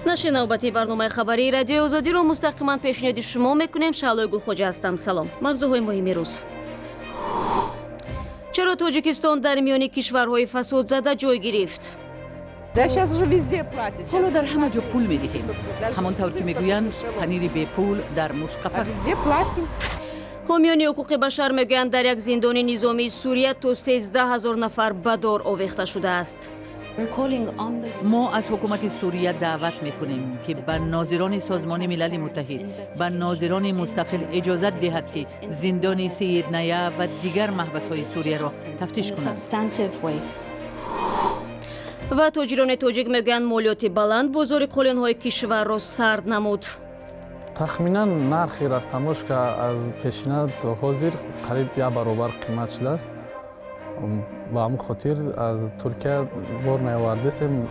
Нашри навбатии барномаи хабарии Радиои Озодиро мустақиман пешниҳоди шумо мекунем. Шаҳлои Гулхоҷа ҳастам. Салом. Мавзӯъҳои муҳими рӯз: чаро Тоҷикистон дар миёни кишварҳои фасодзада ҷой гирифт? Ҳоло дар ҳама ҷо пул медиҳем. Ҳамон тавр ки мегӯянд, панири бепул дар мушқапақ. Ҳомиёни ҳуқуқи башар мегӯянд, дар як зиндони низомии Сурия то 13 000 нафар ба дор овехта шудааст. Мо аз ҳукумати Сурия даъват мекунем, ки ба нозирони Созмони Милали Муттаҳид, ба нозирони мустақил иҷозат диҳад, ки зиндони Сиидная ва дигар маҳбасҳои Сурияро тафтиш кунанд. Ва тоҷирони тоҷик мегӯянд, молиёти баланд бозори қолинҳои кишварро сард намуд. Тахминан нархи растаможка аз пешина то ҳозир қариб як баробар қимат шудааст. Ба ҳамон хотир аз Туркия бор наовардастем.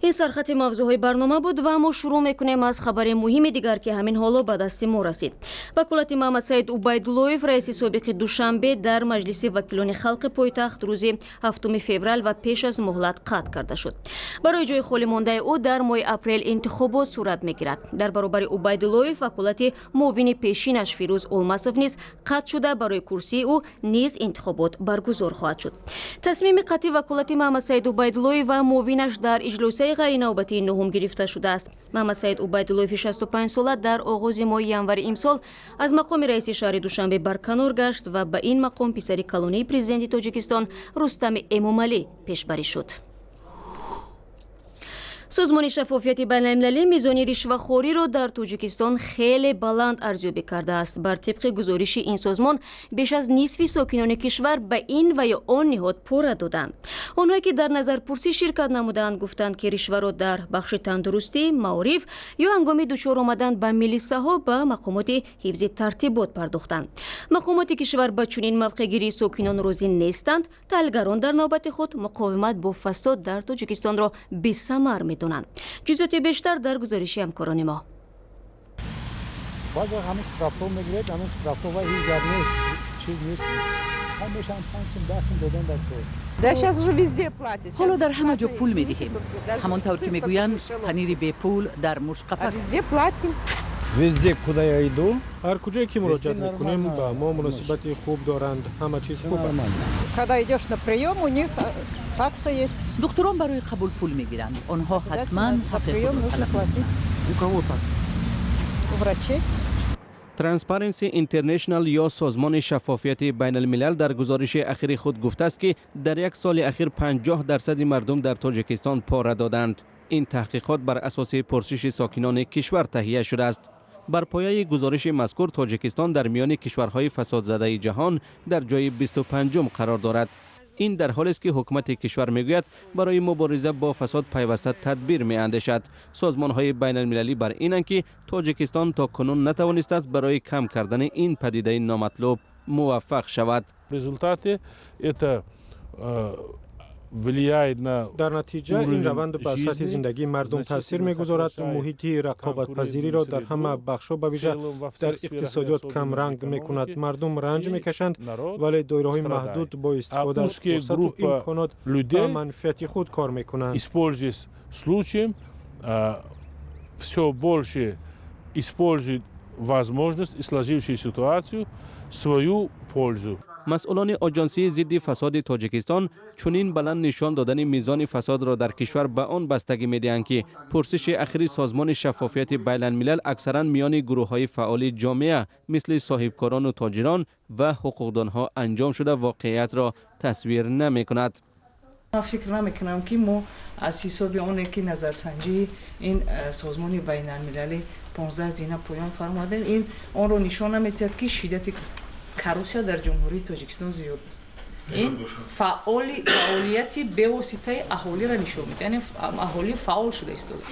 Ин сархати мавзӯъҳои барнома буд ва мо шурӯъ мекунем аз хабари муҳими дигар, ки ҳамин ҳоло ба дасти мо расид. Ваколати Маҳамадсаид Убайдуллоев, раиси собиқи Душанбе, дар Маҷлиси вакилони халқи пойтахт рӯзи 7 феврал ва пеш аз муҳлат қатъ карда шуд. Барои ҷои холӣ мондаи ӯ дар моҳи апрел интихобот сурат мегирад. Дар баробари Убайдуллоев ваколати муовини пешинаш Фирӯз Олмасов низ қатъ шуда, барои курсии ӯ низ интихобот баргузор хоҳад шуд. Тасмими қатъи ваколати Маҳамадсаид Убайдуллоев ва муовинаш дар иҷлосаи ғайринавбатии нуҳум гирифта шудааст. Маҳамадсаид Убайдуллоеви 65сола дар оғози моҳи январи имсол аз мақоми раиси шаҳри Душанбе барканор гашт ва ба ин мақом писари калонии президенти Тоҷикистон Рустами Эмомалӣ пешбарӣ шуд. Созмони Шаффофияти Байналмилалӣ мизони ришвахориро дар Тоҷикистон хеле баланд арзёбӣ кардааст. Бар тибқи гузориши ин созмон, беш аз нисфи сокинони кишвар ба ин ва ё он ниҳод пора доданд. Онҳое ки дар назарпурсӣ ширкат намудаанд, гуфтанд, ки ришваро дар бахши тандурустӣ, маориф ё ҳангоми дучор омадан ба милисаҳо ба мақомоти ҳифзи тартибот пардохтанд. Мақомоти кишвар ба чунин мавқеъгирии сокинон розӣ нестанд. Таҳлилгарон дар навбати худ муқовимат бо фасод дар Тоҷикистонро бесамар медонанд. Ҷузъиёти бештар дар гузориши ҳамкорони мо. Баъзе ҳамин справка мегиред, ҳамин справка ва ҳеҷ гап нест, чиз нест. Ҳамеша 5 сум, 10 сум додан дар кор. Ҳоло дар ҳама ҷо пул медиҳем. Ҳамон тавр ки мегӯянд, панири бепул дар мушқапақ. Везде, куда я иду. Ҳар куҷое ки муроҷиат мекунем, ба мо муносибати хуб доранд. Ҳама чиз хуб аст. Когда идешь на прием, у них такса есть. Духтурон барои қабул пул мегиранд. Онҳо ҳатман За прием нужно платить. У кого такса? У врачей. Transparency International ё Созмони Шаффофияти Байналмилал дар гузориши ахири худ гуфтааст, ки дар як соли ахир 50 дарсади мардум дар Тоҷикистон пора доданд. Ин таҳқиқот бар асоси пурсиши сокинони кишвар таҳия шудааст. Бар пояи гузориши мазкур, Тоҷикистон дар миёни кишварҳои фасодзадаи ҷаҳон дар ҷои 25-ум қарор дорад. Ин дар ҳолест, ки ҳукумати кишвар мегӯяд, барои мубориза бо фасод пайваста тадбир меандешад. Созмонҳои байналмилалӣ бар инанд, ки Тоҷикистон то кунун натавонистааст барои кам кардани ин падидаи номатлуб муваффақ шавад. Результате это влияет на Дар натиҷа ин раванд ба сатҳи зиндагии мардум таъсир мегузорад, муҳити рақобатпазириро дар ҳама бахшҳо, ба вижа дар иқтисодиёт, камранг мекунад. Мардум ранҷ мекашанд, вале доираҳои маҳдуд бо истифода аз фурсату имконот ба манфиати худ кор мекунанд. Используясь случаем, все больше использует возможность и сложившуюся ситуацию в свою пользу. Масъулони Оҷонсии зидди фасоди Тоҷикистон чунин баланд нишон додани мизони фасодро дар кишвар ба он бастагӣ медиҳанд, ки пурсиши ахири Созмони Шаффофияти Байналмилал аксаран миёни гурӯҳҳои фаъоли ҷомеа, мисли соҳибкорону тоҷирон ва ҳуқуқдонҳо анҷом шуда, воқеиятро тасвир намекунад. Ман фикр намекунам, ки мо аз ҳисоби оне ки назарсанҷии ин созмони байналмилалӣ 15 зина поён фармудем, ин онро нишон намедиҳад, ки шиддати коррупсия дар Ҷумҳурии Тоҷикистон зиёд аст. Ин фаъолияти бевоситаи аҳолиро нишон медиҳад, яъне аҳолӣ фаъол шуда истода.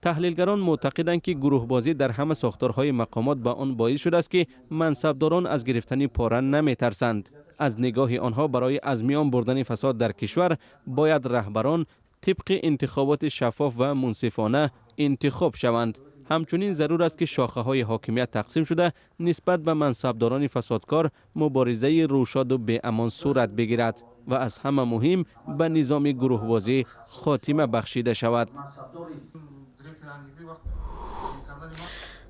Таҳлилгарон мӯътақиданд, ки гурӯҳбозӣ дар ҳама сохторҳои мақомот ба он боис шудааст, ки мансабдорон аз гирифтани пора наметарсанд. Аз нигоҳи онҳо, барои аз миён бурдани фасод дар кишвар бояд раҳбарон тибқи интихоботи шаффоф ва мунсифона интихоб шаванд. Ҳамчунин зарур аст, ки шохаҳои ҳокимият тақсим шуда, нисбат ба мансабдорони фасодкор муборизаи рӯшоду беамон сурат бигирад ва аз ҳама муҳим, ба низоми гурӯҳбозӣ хотима бахшида шавад.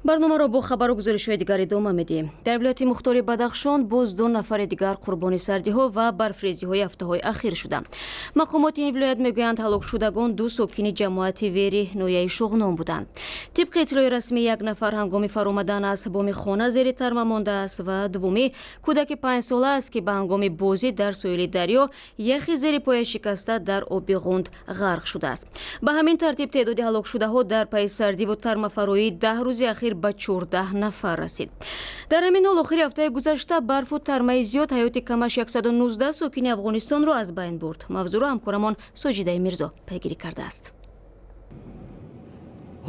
Барномаро бо хабару гузоришҳои дигар идома медиҳем. Дар вилояти мухтори Бадахшон боз 2 нафари дигар қурбони сардиҳо ва барфрезиҳои ҳафтаҳои ахир шуданд. Мақомоти ин вилоят мегӯянд, ҳалокшудагон 2 сокини ҷамоати Вери ноҳияи Шуғнон буданд. Тибқи иттилои расмӣ, як нафар ҳангоми фаромадан аз боми хона зери тарма мондааст ва дуввумӣ кӯдаки 5-сола аст, ки ба ҳангоми бозӣ дар соҳили дарё яхи зери поя шикаста дар оби ғунд ғарқ шудааст. Ба ҳамин тартиб теъдоди ҳалокшудаҳо дар пайи сардиву тармафароии 10 рӯзи ахир ба 14 нафар расид. Дар ҳамин ҳол, охири ҳафтаи гузашта барфу тармаи зиёд ҳаёти камаш 119 сокини Афғонистонро аз байн бурд. Мавзӯъро ҳамкорамон Соҷидаи Мирзо пайгирӣ кардааст.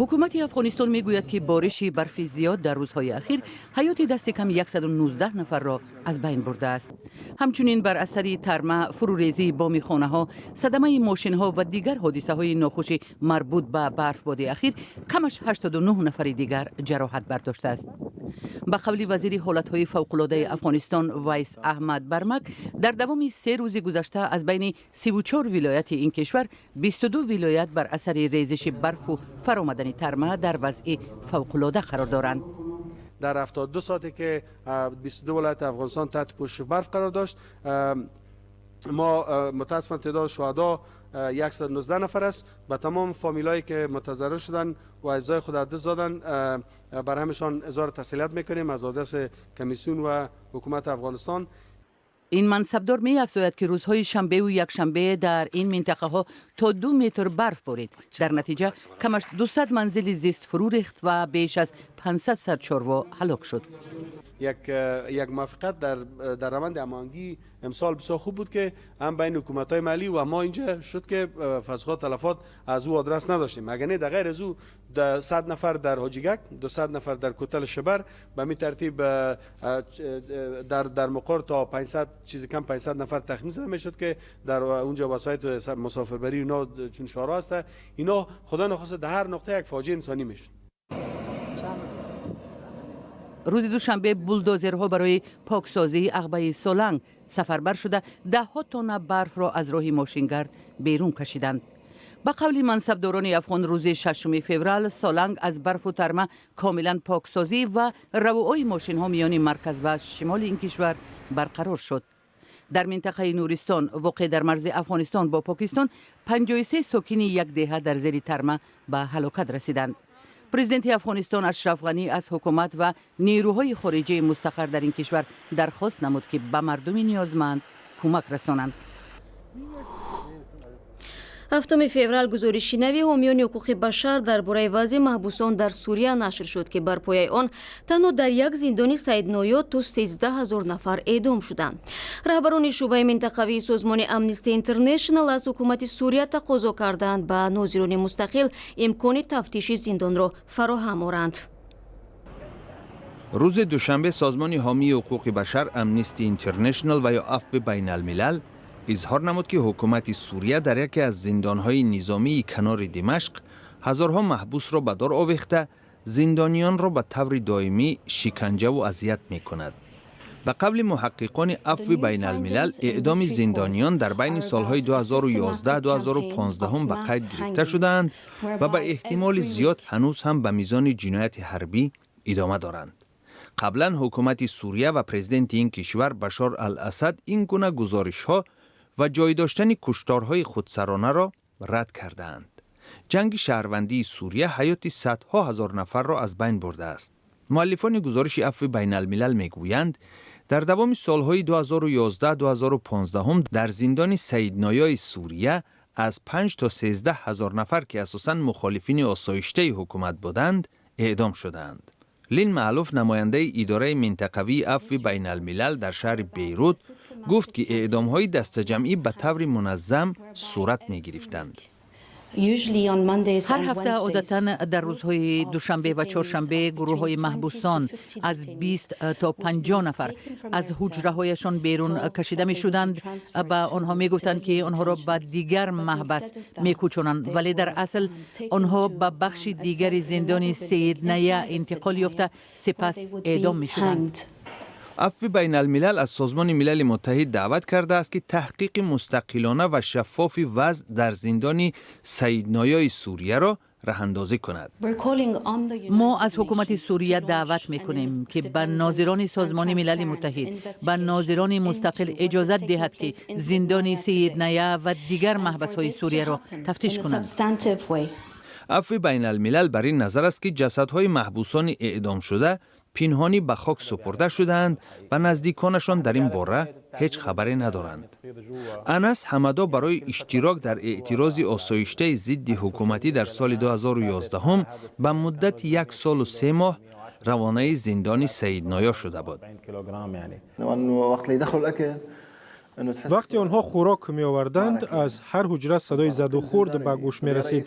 Ҳукумати Афғонистон мегӯяд, ки бориши барфи зиёд дар рӯзҳои ахир ҳаёти дасти кам 119 нафарро аз байн бурдааст. Ҳамчунин бар асари тарма, фурӯрезии боми хонаҳо, садамаи мошинҳо ва дигар ҳодисаҳои нохуши марбут ба барфбоди ахир камаш 89 нафари дигар ҷароҳат бардоштааст. Ба қавли вазири ҳолатҳои фавқулодаи Афғонистон Вайс Аҳмад Бармак, дар давоми 3 рӯзи гузашта аз байни 34 вилояти ин кишвар 22 вилоят бар асари резиши барфу фаромадани тарма дар вазъи фавқулода қарор доранд. Дар 72 соате ки 22 вилояти Афғонистон таҳти пӯшиши барф қарор дошт, мо мутаассифона теъдоди шуҳадо 119 нафар аст. Ба тамом фамилҳое ки мутазаррар шуданд ва аъзои худ аз даст доданд, бар ҳамашон изҳори тасалият мекунем аз адрес комиссион ва ҳукумати Афғонистон. Ин мансабдор меафзояд, ки рӯзҳои шанбеу якшанбе дар ин минтақаҳо то 2 метр барф борид. Дар натиҷа камаш 200 манзили зист фурӯ рехт ва беш аз 500 сар чорво ҳалок шуд. Як муваффақият дар раванди ҳамоҳангӣ امسال بسیار خوب بود که هم بین حکومت‌های محلی و ما اینجا شد که فسخ‌ها تلفات از او آدرس نداشتیم. اگر نه در غیر از او 100 نفر در حاجیگک، 200 نفر در کوتل شبر، به می ترتیب در مقر تا 500 چیزی کم 500 نفر تخمین زده میشد که در اونجا وسایل مسافربری اینا چون شهرها هست، اینا خدا نخواسته در هر نقطه یک فاجعه انسانی میشد. Рӯзи душанбе булдозерҳо барои поксозии ағбаи Соланг сафарбар шуда, даҳҳо тонна барфро аз роҳи мошингард берун кашиданд. Ба қавли мансабдорони афғон, рӯзи 6 феврал Соланг аз барфу тарма комилан поксозӣ ва равуои мошинҳо миёни марказ ва шимоли ин кишвар барқарор шуд. Дар минтақаи Нуристон, воқеъ дар марзи Афғонистон бо Покистон, 53 сокини як деҳа дар зери тарма ба ҳалокат расиданд. Президенти Афғонистон Ашраф Ғанӣ аз ҳукумат ва нерӯҳои хориҷии мустақар дар ин кишвар дархост намуд, ки ба мардуми ниёзманд кӯмак расонанд. 7 феврал гузориши нави ҳомиёни ҳуқуқи башар дар бораи вазъи маҳбусон дар Сурия нашр шуд, ки бар пояи он танҳо дар як зиндони Саидноё то 13 000 нафар эъдом шуданд. Раҳбарони шӯъбаи минтақавии созмони Амнисти Интернешнл аз ҳукумати Сурия тақозо карданд, ба нозирони мустақил имкони тафтиши зиндонро фароҳам оранд. Рӯзи душанбе созмони ҳомии ҳуқуқи башар Амнисти Интернешнл ва ё Афви байналмилал изҳор намуд, ки ҳукумати Сурия дар яке аз зиндонҳои низомии канори Димашқ ҳазорҳо маҳбусро ба дор овехта, зиндониёнро ба таври доимӣ шиканҷаву азият мекунад. Ба қавли муҳаққиқони Афви байналмилал, эъдоми зиндониён дар байни солҳои 2011-2015 ба қайд гирифта шудаанд ва ба эҳтимоли зиёд ҳанӯз ҳам ба мизони ҷинояти ҳарбӣ идома доранд. Қаблан ҳукумати Сурия ва президенти ин кишвар Башор ал-Асад ин гуна гузоришҳо ва ҷой доштани кушторҳои худсаронаро рад кардаанд. Ҷанги шаҳрвандии Сурия ҳаёти садҳо ҳазор нафарро аз байн бурдааст. Муаллифони гузориши Афви байналмилал мегӯянд, дар давоми солҳои 2011-2015 дар зиндони Саидноёи Сурия аз 5 то 13 ҳазор нафар, ки асосан мухолифини осоиштаи ҳукумат буданд, эъдом шудаанд. Лин Маълуф, намояндаи идораи минтақавии Афви байналмилал дар шаҳри Бейрут, гуфт, ки эъдомҳои дастаҷамъӣ ба таври муназзам сурат мегирифтанд. Ҳар ҳафта одатан дар рӯзҳои душанбе ва чоршанбе гурӯҳҳои маҳбусон аз 20 то 50 нафар аз ҳуҷраҳояшон берун кашида мешуданд. Ба онҳо мегуфтанд, ки онҳоро ба дигар маҳбас мекӯчонанд, вале дар асл онҳо ба бахши дигари зиндони Сейдная интиқол ёфта, сипас эъдом мешуданд. عفو بین الملل از سازمان ملل متحد دعوت کرده است که تحقیق مستقلانه و شفاف وضع در زندان سیدنایای سوریه را راه کند. ما از حکومت سوریه دعوت میکنیم که به ناظران سازمان ملل متحد، به ناظران مستقل اجازت دهد که زندان سیدنایا و دیگر محبس های سوریه را تفتیش کنند. عفو بین الملل بر این نظر است که جسدهای محبوسان اعدام شده پنهانی به خاک سپرده شدند و نزدیکانشان در این باره هیچ خبری ندارند. انس حمدا برای اشتراک در اعتراض آسایشته ضد حکومتی در سال 2011 به مدت 1 سال و 3 ماه روانه زندان سیدنایا شده بود. Вақте онҳо хӯрок меоварданд, аз ҳар ҳуҷра садои задухӯрд ба гӯш мерасид.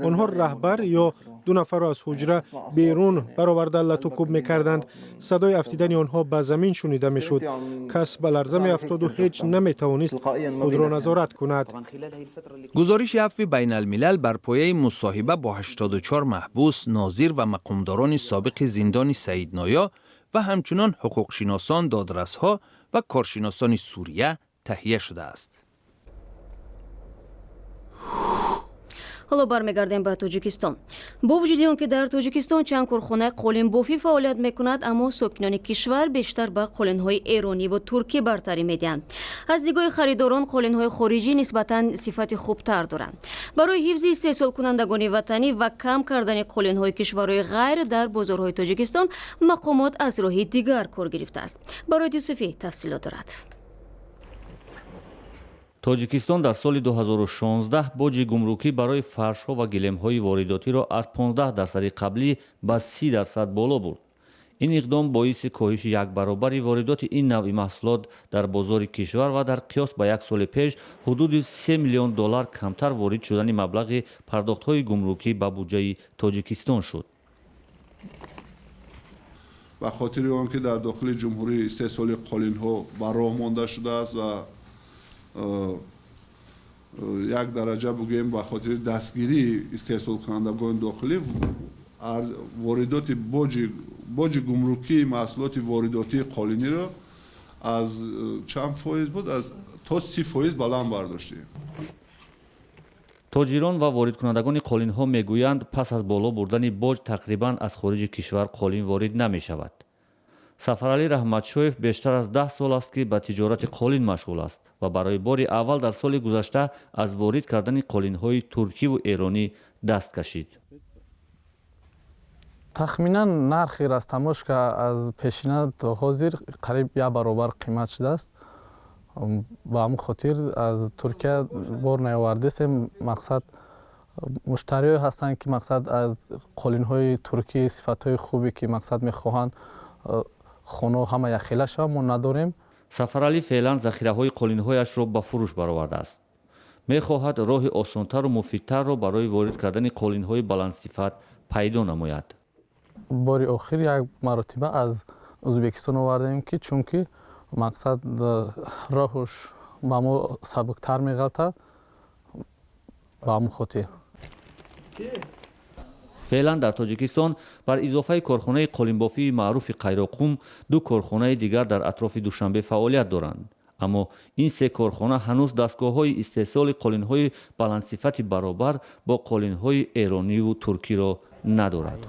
Онҳо раҳбар ё ду нафарро аз ҳуҷра берун бароварда, латукӯб мекарданд. Садои афтидани онҳо ба замин шунида мешуд. Кас ба ларза меафтоду ҳеҷ наметавонист худро назорат кунад. Гузориши عفو байналмилал бар пояи мусоҳиба бо 84 маҳбус, нозир ва мақомдорони собиқи зиндони Саидноё ва ҳамчунон ҳуқуқшиносон, додрасҳо ва коршиносони Сурия таҳия шудааст. Ҳоло бармегардем ба Тоҷикистон. Бо вуҷуди он ки дар Тоҷикистон чанд корхонаи қолинбофӣ фаъолият мекунад, аммо сокинони кишвар бештар ба қолинҳои эронӣ ва туркӣ бартарӣ медиҳанд. Аз нигоҳи харидорон, қолинҳои хориҷӣ нисбатан сифати хубтар доранд. Барои ҳифзи истеҳсолкунандагони ватанӣ ва кам кардани қолинҳои кишварҳои ғайр дар бозорҳои Тоҷикистон, мақомот аз роҳи дигар кор гирифтааст. Барои Юсуфӣ тафсилот дорад. Тоҷикистон дар соли 2016 боҷи гумрукӣ барои фаршҳо ва гилемҳои воридотиро аз 15 дарсади қаблӣ ба 30% боло бурд. Ин иқдом боиси коҳиши якбаробари воридоти ин навъи маҳсулот дар бозори кишвар ва дар қиёс ба як соли пеш ҳудуди 3 миллион доллар камтар ворид шудани маблағи пардохтҳои гумрукӣ ба буҷаи Тоҷикистон шуд. Ба хотири он ки дар дохили ҷумҳурӣ истеҳсоли қолинҳо ба роҳ монда шудааст ва як дараҷа бугӯем, ба хотири дастгирии истеҳсолкунандагони дохилӣ воридоти боҷи гумрукии маҳсулоти воридотии қолиниро аз чанд фоиз буд, аз то 30% баланд бардоштем. Тоҷирон ва воридкунандагони қолинҳо мегӯянд, пас аз боло бурдани боҷ тақрибан аз хориҷи кишвар қолин ворид намешавад. Сафаралӣ Раҳматшоев бештар аз 10 сол аст, ки ба тиҷорати қолин машғул аст ва барои бори аввал дар соли гузашта аз ворид кардани қолинҳои туркиву эронӣ даст кашид. Тахминан нархи растаможка аз пешина то ҳозир қариб як баробар қимат шудааст. Ба ҳамн хотир аз Туркия бор наовардесем. Мақсад, муштариҳое ҳастанд, ки мақсад, аз қолинҳои туркӣ сифатҳои хубе ки мақсад, мехоҳанд хонаҳо ҳама якхела шавад, мо надорем. Сафаралӣ феълан захираҳои қолинҳояшро ба фурӯш баровардааст. Мехоҳад роҳи осонтару муфидтарро барои ворид кардани қолинҳои баландсифат пайдо намояд. Бори охир як маротиба аз Ӯзбекистон овардем, ки чунки мақсад, роҳуш ба мо сабуктар меғалтад, ба ҳамн хотир. Феълан дар Тоҷикистон бар изофаи корхонаи қолинбофии маъруфи Қайроқум ду корхонаи дигар дар атрофи Душанбе фаъолият доранд, аммо ин се корхона ҳанӯз дастгоҳҳои истеҳсоли қолинҳои баландсифати баробар бо қолинҳои эрониву туркиро надорад.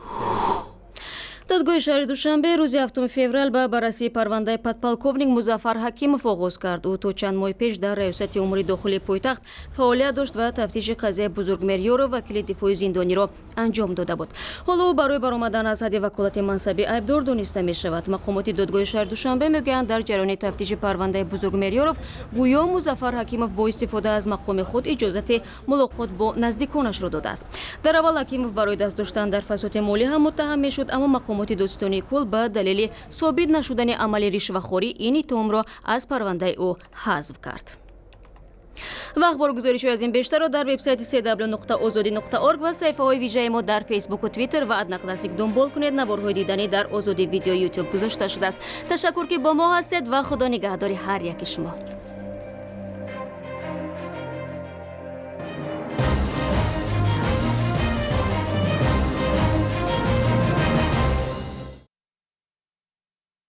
Додгоҳи шаҳри Душанбе рӯзи 7 феврал ба баррасии парвандаи подполковник Музаффар Ҳакимов оғоз кард. Ӯ то чанд моҳи пеш дар раёсати умури дохилии пойтахт фаъолият дошт ва тафтиши қазияи Бузургмер Ёров, вакили дифои зиндониро анҷом дода буд. Ҳоло ӯ барои баромадан аз ҳадди ваколати мансабӣ айбдор дониста мешавад. Мақомоти додгоҳи шаҳри Душанбе мегӯянд, дар ҷараёни тафтиши парвандаи Бузургмер Ёров гӯё Музаффар Ҳакимов бо истифода аз мақоми худ иҷозати мулоқот бо наздиконашро додааст. Дар аввал Ҳакимов барои даст доштан дар фасоди молӣ ҳам муттаҳам мешуд, аммо мақомоти додситонии кул ба далели собит нашудани амали ришвахорӣ ин иттиҳомро аз парвандаи ӯ ҳазф кард. Ва ахбору гузоришҳои аз ин бештарро дар вебсайти cw.ozodi.org ва саҳифаҳои вижаи мо дар Фейсбуку Твиттер ва Одноклассник дунбол кунед. Наворҳои диданӣ дар Озодӣ Видео Ютуб гузошта шудааст. Ташаккур, ки бо мо ҳастед, ва Худо нигаҳдори ҳар яки шумо.